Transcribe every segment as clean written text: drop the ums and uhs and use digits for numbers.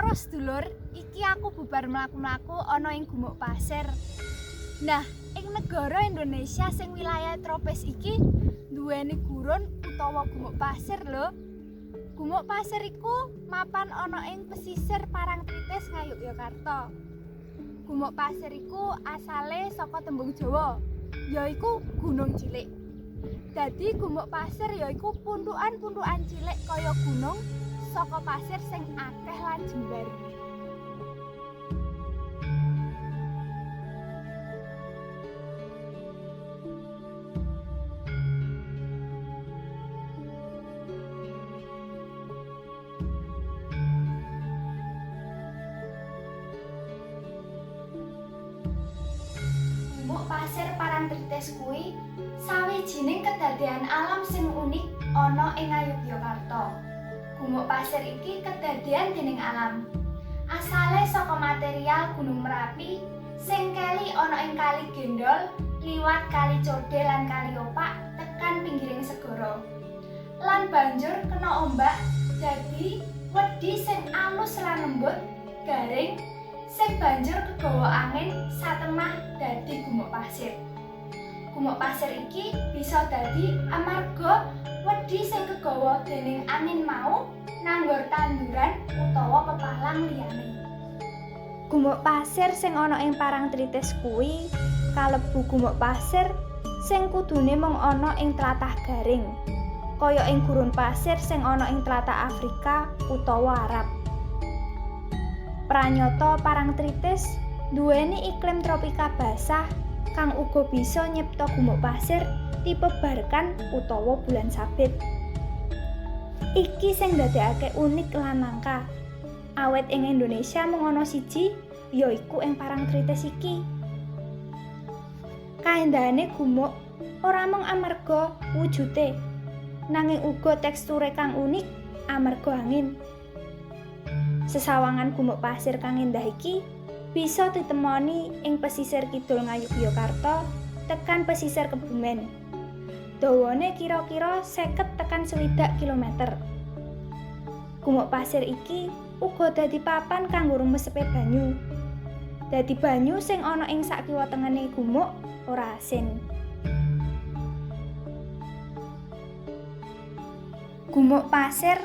Para sedulur, iki aku bubar mlaku-mlaku ana ing Gumuk Pasir. Nah, ing negara Indonesia sing wilayah tropis iki duweni gurun utawa gumuk pasir lho. Gumuk pasir iku mapan ana ing pesisir Parangtritis Ngayogyakarta. Gumuk pasir iku asale saka tembung Jawa, yaiku gunung cilik. Dadi gumuk pasir yaiku puntukan-puntukan cilik kaya gunung saka pasir sing akeh lan jembar. Gumuk pasir Parangtritis kuwi sawijining kedadean alam sing unik ana ing Ngayogyakarta. Gumuk pasir iki kedadean dening alam. Asale saka material Gunung Merapi sing keli ana ing Kali Gendol liwat Kali Code lan Kali Opak tekan pinggiring segara. Lan banjur kena ombak dadi wedi sing alus lan lembut, garing, sing banjur kegawa angin satemah dadi gumuk pasir. Gumuk pasir iki bisa dadi amarga wedi sing kegawa dening angin mau nanggor tanduran utawa pepalang liyane. Gumuk pasir sing ana ing Parangtritis kuwi kalebu gumuk pasir sing kudune mung ana ing tlatah garing, kaya ing gurun pasir sing ana ing tlatah Afrika utawa Arab. Pranyata Parangtritis duweni iklim tropika basah kang uga bisa nyipta gumuk pasir tipe barkan utawa bulan sabit. Iki sing ndadekake unik lan langka. Awit ing Indonesia mung ana siji, yaiku ing Parangtritis iki. Kaendahane gumuk ora mung amarga wujute, nanging uga teksture kang unik amarga angin. Sesawangan gumuk pasir kang endah iki bisa ditemoni ing pesisir kidul Ngayogyakarta tekan pesisir Kebumen. Dawane kira-kira 50 tekan 60 kilometer. Gumuk pasir iki uga dadi papan kanggo rumesepe banyu. Dadi banyu sing ana ing sakiwa tengene gumuk ora asin. Gumuk pasir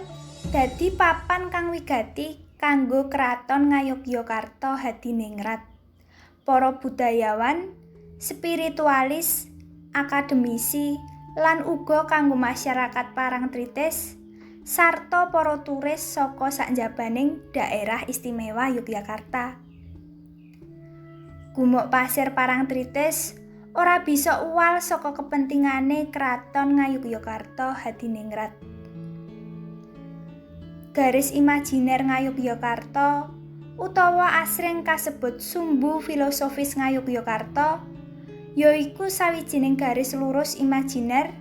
dadi papan kang wigati kanggo Kraton Ngayogyakarta Hadiningrat. Para budayawan, spiritualis, akademisi, lan uga kanggo masyarakat Parangtritis sarta para turis saka saknjabaning Daerah Istimewa Yogyakarta. Gumuk pasir Parangtritis ora bisa uwal saka kepentingane Kraton Ngayogyakarta Hadiningrat. Garis imajiner Ngayogyakarta utawa asring kasebut sumbu filosofis Ngayogyakarta yaiku sawijining garis lurus imajiner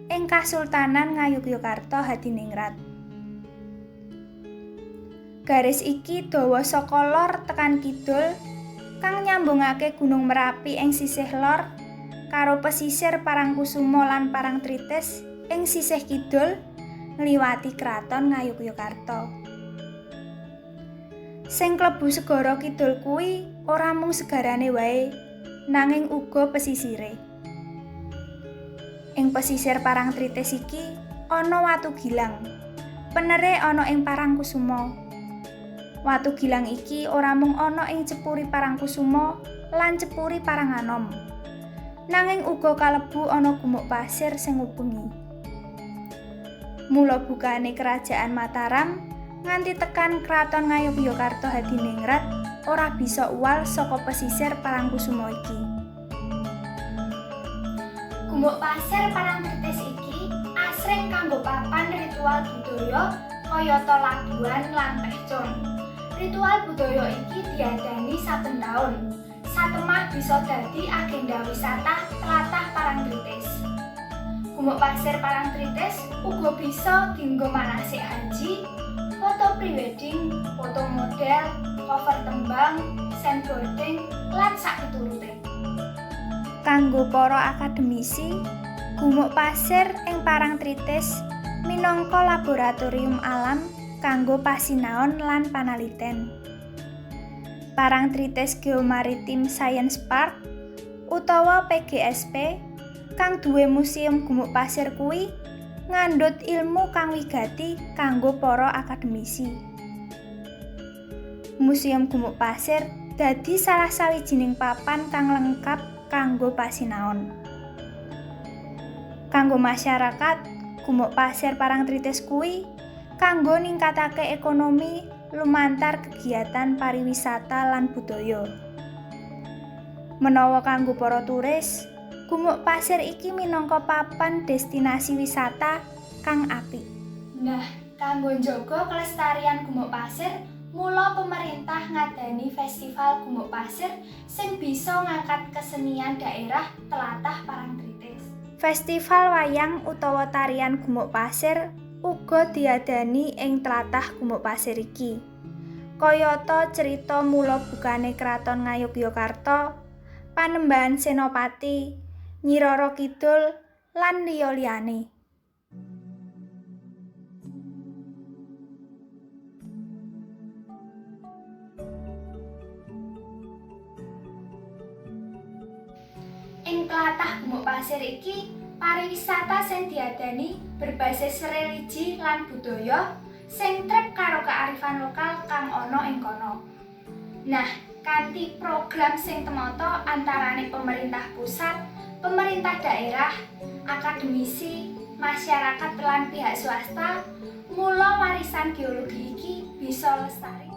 ing Kasultanan Ngayogyakarta Hadiningrat. Garis iki dawa saka lor tekan kidul kang nyambungake Gunung Merapi ing sisih lor karo pesisir Parangkusumo lan Parangtritis ing sisih kidul ngliwati Kraton Ngayogyakarta. Sing klebu segara kidul kuwi ora mung segarane wae, nanging uga pesisire. Ing pesisir Parangtritis iki ana Watu Gilang. Penere ana ing Parangkusumo. Watu Gilang iki ora mung ana ing Cepuri Parangkusumo lan Cepuri Paranganom, nanging uga kalebu ana gumuk pasir sing ngubengi. Mula bukane Kerajaan Mataram nganti tekan Kraton Ngayogyakarta Hadiningrat ora bisa uwal saka pesisir Parangkusumo iki. Gumuk pasir Parangtritis iki asring kanggo papan ritual budaya kayata labuhan lan pehcon. Ritual budaya iki diadani saben taun. Satemah bisa dadi agenda wisata tlatah Parangtritis. Gumuk pasir Parangtritis uga bisa dienggo manasik haji, foto prewedding, foto model, cover tembang, sandboarding, lan sakpiturute. Kanggo para akademisi, gumuk pasir ing Parangtritis minangka laboratorium alam kanggo pasinaon lan panaliten. Parangtritis Geomaritime Science Park utawa PGSP kang duwe Museum Gumuk Pasir kuwi ngandhut ilmu kang wigati kanggo para akademisi. Museum Gumuk Pasir dadi salah sawijining papan kang lengkap kanggo pasinaon. Kanggo masyarakat, Gumuk Pasir Parangtritis kuwi kanggo ningkatake ekonomi lumantar kegiatan pariwisata lan budaya. Menawa kanggo para turis, Gumuk Pasir iki minangka papan destinasi wisata kang apik. Nah, kanggo njaga kelestarian Gumuk Pasir, mula pemerintah ngadani Festival Gumuk Pasir sing bisa ngangkat kesenian daerah tlatah Parangtritis. Festival wayang utawa tarian Gumuk Pasir uga diadani ing tlatah Gumuk Pasir iki. Kayata cerita mula bukane Kraton Ngayogyakarta, Panembahan Senopati, Nyi Roro Kidul, lan liya-liyane. Ing tlatah Gumuk Pasir iki, pariwisata sing diadani berbasis religi lan budaya sing trep karo kearifan lokal kang ana ing kono. Nah, kanthi program sing tumata antarane pemerintah pusat, pemerintah daerah, akademisi, masyarakat lan pihak swasta, mula warisan geologi iki bisa lestari.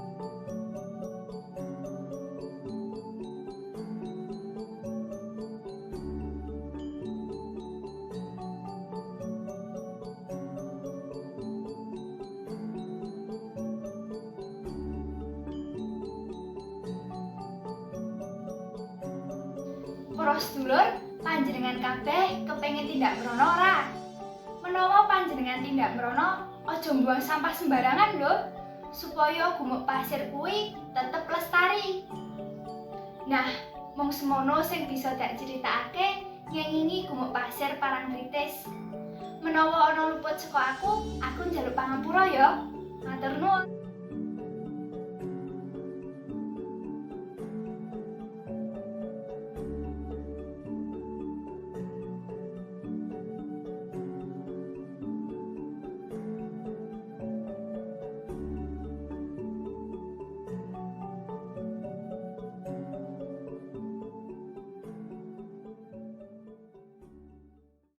Para sedulur, panjenengan kabeh kepengin tindak mrono ora? Menawa panjenengan tindak mrono, aja mbuang sampah sembarangan lho, supaya Gumuk Pasir kuwi tetep lestari. Nah, mung semono sing bisa dak critakake ngengingi Gumuk Pasir Parangtritis. Menawa ana luput saka aku njaluk pangapura ya. Matur nuwun.